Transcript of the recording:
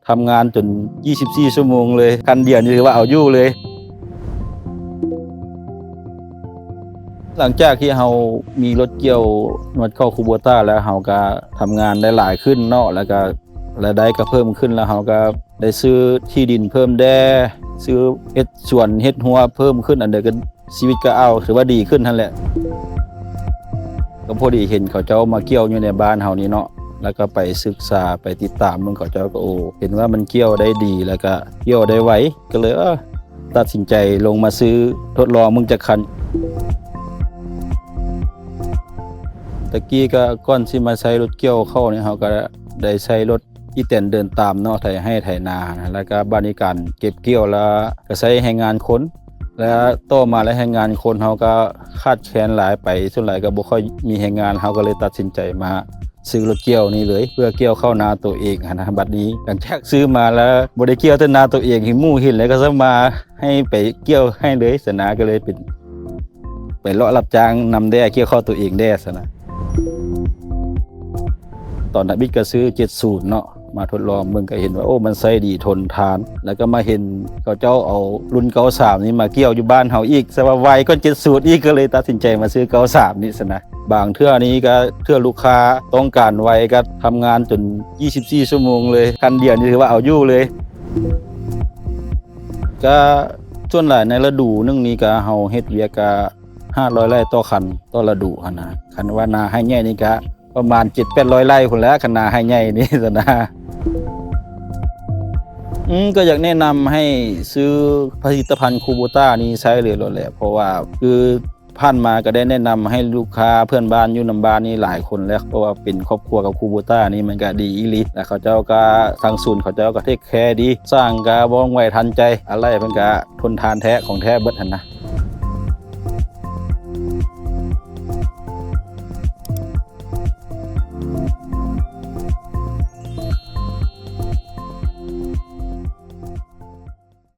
ທຳງານຈົນ ຊາວສີ່ຊົ່ວໂມງເລີຍ, ຄັນດຽວນີ້ຖືວ່າເອົາຢູ່ເລີຍ. ຫຼັງຈາກທີ່ເຮົາມີລົດກ່ຽວນວດເຂົ້າຄູໂບຕ້າແລ້ວ ເຮົາກໍທຳງານໄດ້ຫຼາຍຂຶ້ນເນາະ, ແລ້ວກໍລາຍໄດ້ກໍເພີ່ມຂຶ້ນ, ແລ້ວເຮົາກໍໄດ້ຊື້ທີ່ດິນເພີ່ມແດ່, ຊື້ເຮັດສວນເຮັດຮົ້ວເພີ່ມຂຶ້ນ, ອັນໃດກໍ ຊີວິດກໍເອົາ ຖືວ່າດີຂຶ້ນຫັ້ນແຫຼະ. ກໍພໍດີເຫັນເຂົາເຈົ້າມາກ່ຽວຢູ່ໃນບ້ານເຮົານີ້ເນາະ, ແລ້ວກໍໄປສຶກສາໄປຕິດຕາມເບິ່ງເຂົາເຈົ້າ ກໍ ໂອ້ ເຫັນວ່າມັນກ່ຽວໄດ້ດີ ແລ້ວກໍກ່ຽວໄດ້ໄວ, ກໍເລີຍ ເອີ ຕັດສິນໃຈລົງມາຊື້ທົດລອງເບິ່ງຈັກຄັນ. ແຕ່ກີ້ກໍກ່ອນຊິມາໃຊ້ລົດກ່ຽວເຂົ້ານີ້ ເຮົາກໍໄດ້ໃຊ້ລົດ ອີແຕນເດີນຕາມເນາະ ໄຖໄຮ່ໄຖນານະ, ແລ້ວກໍບາດນີ້ການເກັບກ່ຽວ ແລ້ວກໍໃຊ້ແຮງງານຄົນ, ແລ້ວຕໍ່ມາແລ້ວແຮງງານຄົນເຮົາກໍຂາດແຄນຫຼາຍໄປ, ສ່ວນຫຼາຍກໍບໍ່ຄ່ອຍມີແຮງງານ, ເຮົາກໍເລີຍຕັດສິນໃຈມາຊື້ລົດກ່ຽວນີ້ເລີຍ ເພື່ອກ່ຽວເຂົ້ານາໂຕເອງຫັ້ນນະ. ບັດນີ້ຫຼັງຈາກຊື້ມາແລ້ວບໍ່ໄດ້ກ່ຽວແຕ່ນາໂຕເອງ, ເຫັນໝູ່ເຫັນແລ້ວກໍສາມາດໃຫ້ໄປກ່ຽວໃຫ້ເລີຍຊັ້ນນະ, ກໍເລີຍເປັນ ໄປເລາະຮັບຈ້າງນຳແດ່ ກ່ຽວເຂົ້າໂຕເອງແດ່ຊັ້ນນະ. ຕອນທຳອິດກໍຊື້ເຈັດສູນເນາະ ມາທົດລອງເບິ່ງ ກໍເຫັນວ່າ ໂອ້ ມັນໃຊ້ດີ ທົນທານ, ແລ້ວກໍມາເຫັນເຂົາເຈົ້າເອົາລຸ້ນເກົ້າສາມນີ້ມາກ່ຽວຢູ່ບ້ານເຮົາອີກ, ສະວ່າໄວກວ່າເຈັດສູນອີກ, ກໍເລີຍຕັດສິນໃຈມາຊື້ເກົ້າສາມນີ້ຊັ້ນນະ. ບາງເທື່ອນີ້ກໍເທື່ອລູກຄ້າຕ້ອງການໄວ ກໍທຳງານຈົນ ຊາວສີ່ຊົ່ວໂມງເລີຍ, ຄັນດຽວນີ້ຖືວ່າເອົາຢູ່ເລີຍ. ກະສ່ວນຫຼາຍໃນລະດູໜຶ່ງນີ້ກະເຮົາເຮັດວຽກກະຫ້າຮ້ອຍໄລ່ຕໍ່ຄັນຕໍ່ລະດູຫັ້ນນະ. ຄັນວ່ານາໄຮ່ໃຫຍ່ນີ້ກະປະມານເຈັດແປດຮ້ອຍໄລ່ພຸ້ນແຫຼະ, ຄັນນາໄຮ່ໃຫຍ່ນີ້ຊັ້ນນະ. ອືມ ກໍຢາກແນະນຳໃຫ້ຊື້ຜະລິດຕະພັນຄູໂບຕ້ານີ້ໃຊ້ເລີຍໂລດແຫຼະ, ເພາະວ່າຄື ຜ່ານມາກໍໄດ້ແນະນຳໃຫ້ລູກຄ້າເພື່ອນບ້ານຢູ່ນຳບ້ານນີ້ຫຼາຍຄົນແລ້ວ, ເພາະວ່າເປັນຄອບຄົວກັບຄູໂບຕ້ານີ້ ມັນກໍດີອີ່ຫຼີ, ແລ້ວເຂົາເຈົ້າກໍ ທາງສູນເຂົາເຈົ້າກໍເທກແຄດີ, ຊ່າງກໍວ່ອງໄວທັນໃຈ, ອາໄຫຼ່ເພິ່ນກໍທົນທານແທ້ ຂອງແທ້ເບິດຫັ້ນນະ.